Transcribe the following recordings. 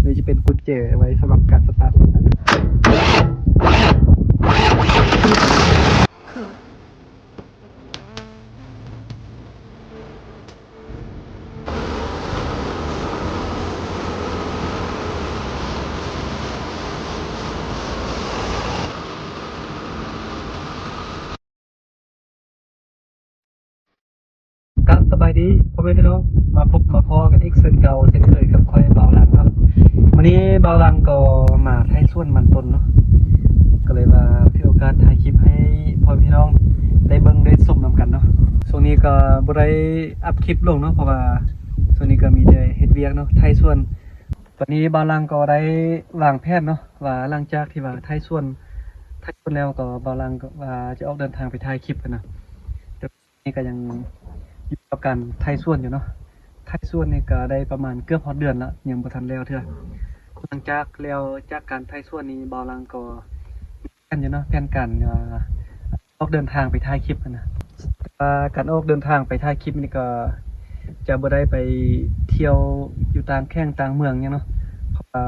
ນີ້ຈະເປັນກຸນແຈໄວ້ສຳລັບການສະຕາດລົດນະ. ກາບສະບາຍດີພໍ່ແມ່ພີ່ນ້ອງ, ມາພົບມາພໍ້ກັນອີກເຊັ່ນເກົ່າເຊັ່ນເຄີຍກັບຂ້ອຍ ບ່າວຫຼັງເນາະ. ມື້ນີ້ບ່າວຫຼັງກໍມາໄຖສວນມັນຕົ້ນເນາະ, ກໍເລີຍວ່າຖືໂອກາດຖ່າຍຄລິບໃຫ້ພໍ່ແມ່ພີ່ນ້ອງໄດ້ເບິ່ງໄດ້ຊົມນຳກັນເນາະ. ຊ່ວງນີ້ກໍບໍ່ໄດ້ອັບຄລິບລົງເນາະ, ເພາະວ່າຊ່ວງນີ້ກໍມີແຕ່ເຮັດວຽກເນາະ, ໄຖສວນ. ຕອນນີ້ບ່າວຫຼັງກໍໄດ້ວາງແຜນເນາະ ວ່າຫຼັງຈາກທີ່ວ່າໄຖສວນ ໄຖສວນແລ້ວກໍບ່າວຫຼັງກໍວ່າຈະອອກເດີນທາງໄປຖ່າຍຄລິບຫັ້ນນະ. ແຕ່ນີ້ກໍຍັງຢູ່ກັບການໄຖສວນຢູ່ເນາະ, ໄຖສວນນີ້ກໍໄດ້ປະມານເກືອບຮອດເດືອນລະ ຍັງບໍ່ທັນແລ້ວເທື່ອ. ຫຼັງຈາກແລ້ວຈາກການໄຖສວນນີ້ ບ່າວຫຼັງກໍ ແຜນຢູ່ເນາະ, ແຜນການ ອາ ອອກເດີນທາງໄປຖ່າຍຄລິບຫັ້ນນະ. ແຕ່ວ່າການອອກເດີນທາງໄປຖ່າຍຄລິບນີ້ກໍຈະບໍ່ໄດ້ໄປທ່ຽວຢູ່ຕ່າງແຂວງຕ່າງເມືອງຫຍັງເນາະ, ເພາະວ່າ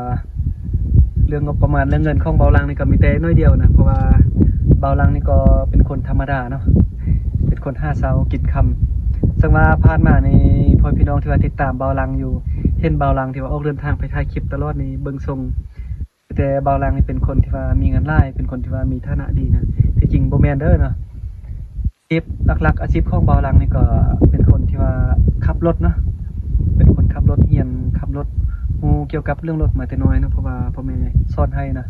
ເລື່ອງງົບປະມານ ເລື່ອງເງິນຂອງບ່າວຫຼັງນີ້ກໍມີແຕ່ໜ້ອຍດຽວນະ, ເພາະວ່າບ່າວຫຼັງນີ້ກໍເປັນຄົນທຳມະດາເນາະ, ເປັນຄົນຫາເຊົ້າກິນຄ່ຳ. ເຊິ່ງວ່າຜ່ານມານີ້ ພໍ່ແມ່ພີ່ນ້ອງທີ່ວ່າຕິດຕາມບ່າວຫຼັງຢູ່ ເຫັນບ່າວຫຼັງທີ່ວ່າອອກເດີນທາງໄປຖ່າຍຄລິບຕະຫຼອດນີ້ ເບິ່ງຊົງ ແຕ່ບ່າວຫຼັງນີ້ເປັນຄົນທີ່ວ່າມີເງິນຫຼາຍ, ເປັນຄົນທີ່ວ່າມີຖານະດີນະ, ທີ່ຈິງບໍ່ແມ່ນເດີເນາະ. ອາຊີບຫຼັກໆ ອາຊີບຂອງບ່າວຫຼັງນີ້ກໍເປັນຄົນທີ່ວ່າຂັບລົດເນາະ, ເປັນຄົນຂັບລົດ, ຮຽນຂັບລົດ, ຮູ້ກ່ຽວກັບເລື່ອງລົດມາແຕ່ນ້ອຍເນາະ, ເພາະວ່າພໍ່ແມ່ສອນໃຫ້ນະ.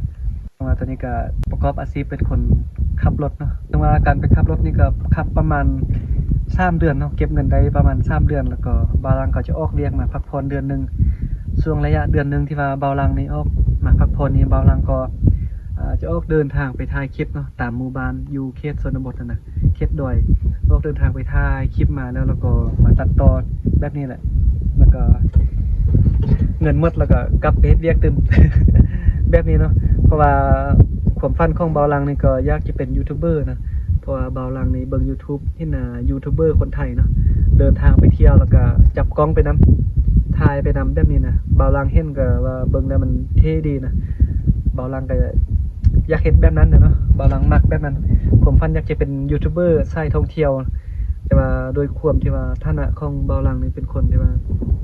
ແຕ່ວ່າຕອນນີ້ກໍປະກອບອາຊີບເປັນຄົນຂັບລົດເນາະ. ເຊິ່ງວ່າການໄປຂັບລົດນີ້ກໍຂັບປະມານສາມເດືອນເນາະ, ເກັບເງິນໄດ້ປະມານສາມເດືອນ ແລ້ວກໍບ່າວຫຼັງກໍຈະອອກວຽກມາພັກຜ່ອນເດືອນໜຶ່ງ. ຊ່ວງໄລຍະເດືອນໜຶ່ງທີ່ວ່າບ່າວຫຼັງນີ້ອອກມາພັກຜ່ອນນີ້ ບ່າວຫຼັງກໍ ອາ ຈະອອກເດີນທາງໄປຖ່າຍຄລິບເນາະ ຕາມໝູ່ບ້ານຢູ່ເຂດຊົນນະບົດຫັ້ນນະ, ເຂດດອຍ. ອອກເດີນທາງໄປຖ່າຍຄລິບມາແລ້ວ ແລ້ວກໍມາຕັດຕໍ່ແບບນີ້ແຫຼະ, ແລ້ວກໍເງິນໝົດ ແລ້ວກໍກັບໄປເຮັດວຽກຕື່ມ ແບບນີ້ເນາະ. ເພາະວ່າຄວາມຝັນຂອງບ່າວຫຼັງນີ້ກໍຢາກຈະເປັນຢູທູບເບີນະ, ເພາະວ່າບ່າວຫຼັງນີ້ເບິ່ງຢູທູບ ເຫັນ ອາ ຢູທູບເບີຄົນໄທເນາະ ເດີນທາງໄປທ່ຽວ ແລ້ວກະຈັບກ້ອງໄປນຳ ຖ່າຍໄປນຳແບບນີ້ນະ. ບ່າວຫຼັງເຫັນກະວ່າເບິ່ງແລ້ວມັນເທ່ດີນະ, ບ່າວຫຼັງກະຢາກເຮັດແບບນັ້ນແຫຼະເນາະ, ບ່າວຫຼັງມັກແບບນັ້ນ. ຄວາມຝັນຢາກຈະເປັນຢູທູບເບີສາຍທ່ອງທ່ຽວ, ແຕ່ວ່າດ້ວຍຄວາມທີ່ວ່າຖານະຂອງບ່າວຫຼັງນີ້ເປັນຄົນທີ່ວ່າ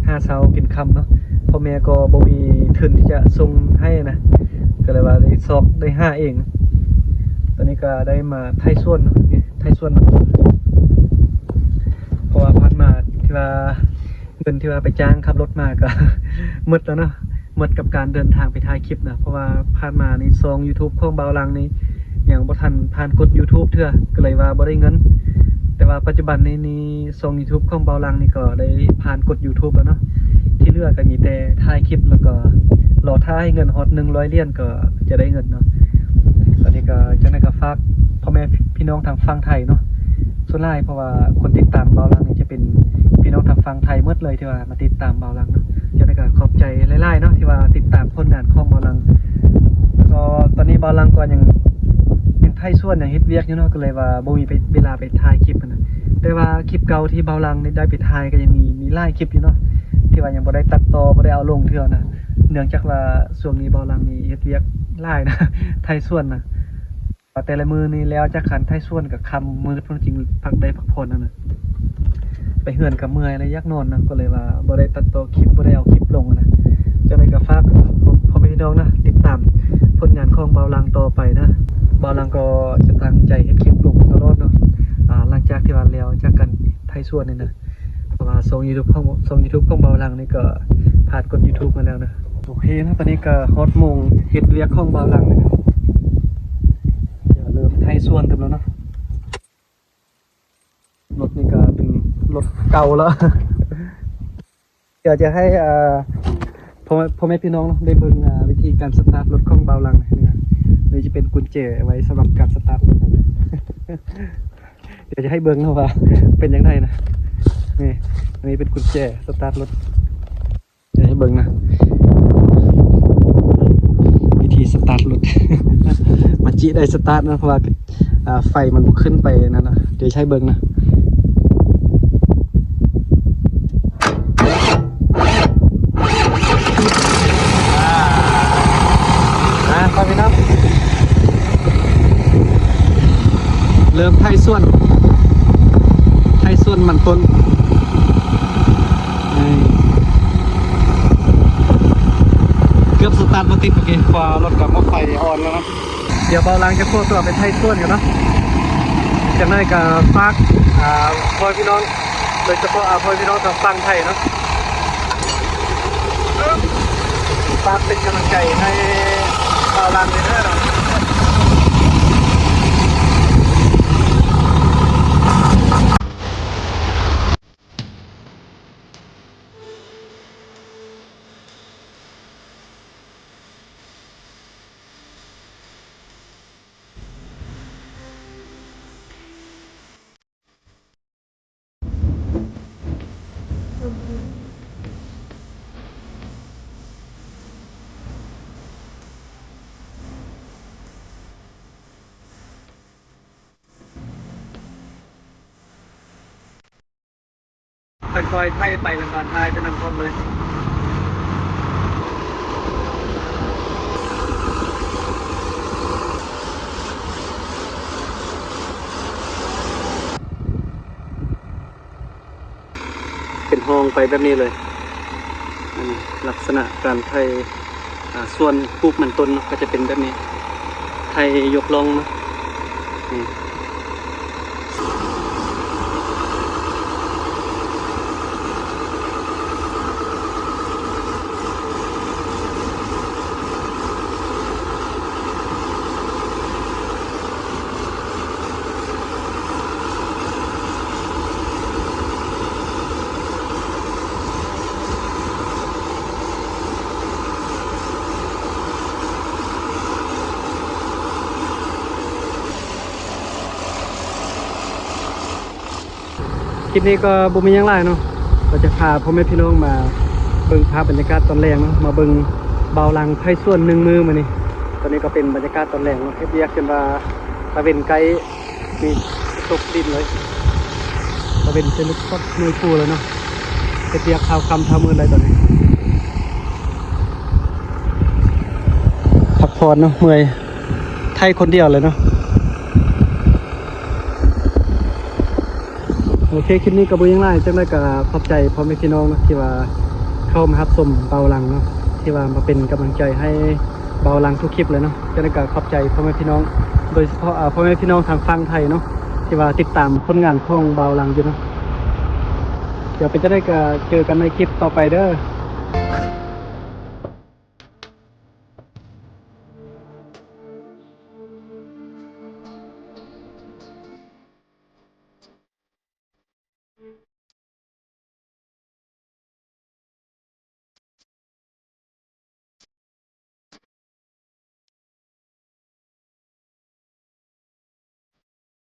ຫາເຊົ້າກິນຄ່ຳເນາະ, ພໍ່ແມ່ກໍບໍ່ມີທຶນທີ່ຈະສົ່ງໃຫ້ນະ, ກໍເລີຍວ່າໄດ້ຊອກໄດ້ຫາເອງ. ຕອນນີ້ກໍໄດ້ມາໄຖສວນເນາະ ໄຖສວນ ເພາະວ່າຜ່ານມາທີ່ວ່າເງິນທີ່ວ່າໄປຈ້າງຂັບລົດມາກໍໝົດແລ້ວເນາະ, ໝົດກັບການເດີນທາງໄປຖ່າຍຄລິບນະ. ເພາະວ່າຜ່ານມານີ້ຊ່ອງຢູທູບຂອງບ່າວຫຼັງນີ້ຍັງບໍ່ທັນຜ່ານກົດຢູທູບເທື່ອ, ກໍເລີຍວ່າບໍ່ໄດ້ເງິນ. ແຕ່ວ່າປັດຈຸບັນນີ້ນີ້ຊ່ອງຢູທູບຂອງບ່າວຫຼັງນີ້ກໍໄດ້ຜ່ານກົດຢູທູບແລ້ວເນາະ, ທີ່ເຫຼືອກໍມີແຕ່ຖ່າຍຄລິບ ແລ້ວກໍລໍຖ້າໃຫ້ເງິນຮອດໜຶ່ງຮ້ອຍຫຼຽນກໍຈະໄດ້ເງິນເນາະ. ຕອນນີ້ກໍຈັ່ງໃດກໍຝາກພໍ່ແມ່ພີ່ນ້ອງທາງຝັ່ງໄທເນາະ, ສ່ວນຫຼາຍເພາະວ່າຄົນຕິດຕາມບ່າວຫຼັງນີ້ຈະເປັນພີ່ນ້ອງທາງຝັ່ງໄທໝົດເລີຍທີ່ວ່າມາຕິດຕາມບ່າວຫຼັງເນາະ. ຈັ່ງໃດກໍຂອບໃຈຫຼາຍໆເນາະ ທີ່ວ່າຕິດຕາມຜົນງານຂອງບ່າວຫຼັງ. ແລ້ວກໍຕອນນີ້ບ່າວຫຼັງກໍຍັງ ຍັງໄຖສວນ ຍັງເຮັດວຽກຢູ່ເນາະ, ກໍເລີຍວ່າບໍ່ມີເວລາໄປຖ່າຍຄລິບຫັ້ນນະ. ແຕ່ວ່າຄລິບເກົ່າທີ່ບ່າວຫຼັງນີ້ໄດ້ໄປຖ່າຍກໍຍັງມີ ມີຫຼາຍຄລິບຢູ່ເນາະ ທີ່ວ່າຍັງບໍ່ໄດ້ຕັດຕໍ່ ບໍ່ໄດ້ເອົາລົງເທື່ອນະ, ເນື່ອງຈາກວ່າຊ່ວງນີ້ບ່າວຫຼັງນີ້ເຮັດວຽກຫຼາຍນະ ໄຖສວນນະ. ແຕ່ລະມື້ນີ້ແລ້ວຈາກການໄຖສວນກໍຄ່ຳມືດພຸ້ນ ຈຶ່ງພັກ ໄດ້ພັກຜ່ອນຫັ້ນນະ, ໄປເຮືອນກໍເມື່ອຍແລ້ວຢາກນອນນະ, ກໍເລີຍວ່າບໍ່ໄດ້ຕັດຕໍ່ຄລິບ ບໍ່ໄດ້ເອົາຄລິບລົງນະ. ຈັ່ງໃດກໍຝາກພໍ່ແມ່ພີ່ນ້ອງນະ ຕິດຕາມຜົນງານຂອງບ່າວຫຼັງຕໍ່ໄປນະ. ບ່າວຫຼັງກໍຈະຕັ້ງໃຈເຮັດຄລິບລົງຕະຫຼອດເນາະ ອາ ຫຼັງຈາກທີ່ວ່າແລ້ວຈາກການໄຖສວນນີ້ນະ. ເພາະວ່າຊ່ອງຢູທູບຂອງ ຊ່ອງຢູທູບຂອງບ່າວຫຼັງນີ້ກໍຜ່ານກົດຢູທູບມາແລ້ວນະ. ໂອເຄເນາະ, ຕອນນີ້ກໍຮອດໂມງເຮັດວຽກຂອງບ່າວຫຼັງແລ້ວ, ດຽວເລີ່ມໄຖສວນຕື່ມແລ້ວເນາະ. ລົດນີ້ກໍເປັນລົດເກົ່າແລ້ວ. ດຽວຈະໃຫ້ ເອີ ພໍ່ ພໍ່ແມ່ພີ່ນ້ອງເນາະ ໄດ້ເບິ່ງ ອາ ວິທີການສະຕາດລົດຂອງບ່າວຫຼັງ. ນີ້ ນີ້ຈະເປັນກຸນແຈໄວ້ສຳລັບການສະຕາດລົດ. ດຽວຈະໃຫ້ເບິ່ງເນາະວ່າເປັນຈັ່ງໃດນະ. ນີ້ ອັນນີ້ເປັນກຸນແຈສະຕາດລົດ. ດຽວໃຫ້ເບິ່ງນະ ວິທີສະຕາດລົດ. ມາຈິໄດ້ສະຕາດນະ ເພາະວ່າ ອາ ໄຟມັນບໍ່ຂຶ້ນໄປນັ້ນນະ. ດຽວໃຫ້ເບິ່ງນະ. ອາ ໄຖສວນ ໄຖສວນມັນຕົ້ນ ເອີ ເກືອບສະຕາດບໍ່ຕິດເມື່ອກີ້ ເພາະວ່າລົດກັບໝາກໄຟອ່ອນແລ້ວນະ. ດຽວບ່າວຫຼັງຈະຂໍຕົວໄປໄຖສວນກ່ອນເນາະ. ຈັ່ງໃດກໍຝາກ ອ່າ ພໍ່ແມ່ພີ່ນ້ອງ ໂດຍສະເພາະ ອ່າ ພໍ່ແມ່ພີ່ນ້ອງທາງຝັ່ງໄທເນາະ ຝາກເປັນກຳລັງໃຈໃຫ້ບ່າວຫຼັງແດ່ເດີ. ຄ່ອຍໆໄຖໄປ ແລ້ວກໍຖ່າຍໄປນຳພ້ອມເລີຍ. ເປັນຮ່ອງໄປແບບນີ້ເລີຍ. ອັນນີ້ລັກສະນະການໄຖ ອ່າ ສວນປູກມັນຕົ້ນເນາະ ກໍຈະເປັນແບບນີ້ ໄຖຍົກລ່ອງເນາະ ນີ້. ຄລິບນີ້ກໍບໍ່ມີຫຍັງຫຼາຍເນາະ ກໍຈະພາພໍ່ແມ່ພີ່ນ້ອງມາເບິ່ງພາບບັນຍາກາດຕອນແລງເນາະ ມາເບິ່ງບ່າວຫຼັງໄຖສວນໜຶ່ງມື້ມື້ນີ້. ຕອນນີ້ກໍເປັນບັນຍາກາດຕອນແລງເນາະ ເຮັດວຽກຈົນວ່າຕາເວັນໃກ້ ນີ້ຕົກດິນເລີຍ ຕາເວັນເປັນລູກສອດໜ່ວຍປູເລີຍເນາະ ເຮັດວຽກເຊົ້າຄ່ຳເຊົ້າມືດເລີຍຕອນນີ້ ພັກຜ່ອນເນາະ ເມື່ອຍ ໄຖຄົນດຽວເລີຍເນາະ. ໂອເຄ ຄລິບນີ້ກໍບໍ່ຫຍັງຫຼາຍ ຈັ່ງໃດກໍຂອບໃຈພໍ່ແມ່ພີ່ນ້ອງເນາະ ທີ່ວ່າເຂົ້າມາຮັບຊົມບ່າວຫຼັງເນາະ ທີ່ວ່າມາເປັນກຳລັງໃຈໃຫ້ ບ່າວຫຼັງທຸກຄລິບເລີຍເນາະ. ຈັ່ງໃດກໍຂອບໃຈພໍ່ແມ່ພີ່ນ້ອງ ໂດຍສະເພາະ ອາ ພໍ່ແມ່ພີ່ນ້ອງທາງຝັ່ງໄທເນາະ ທີ່ວ່າຕິດຕາມຜົນງານຂອງບ່າວຫຼັງຢູ່ເນາະ. ດຽວເປັນຈັ່ງໃດກໍເຈີກັນໃນຄລິບຕໍ່ໄປເດີ.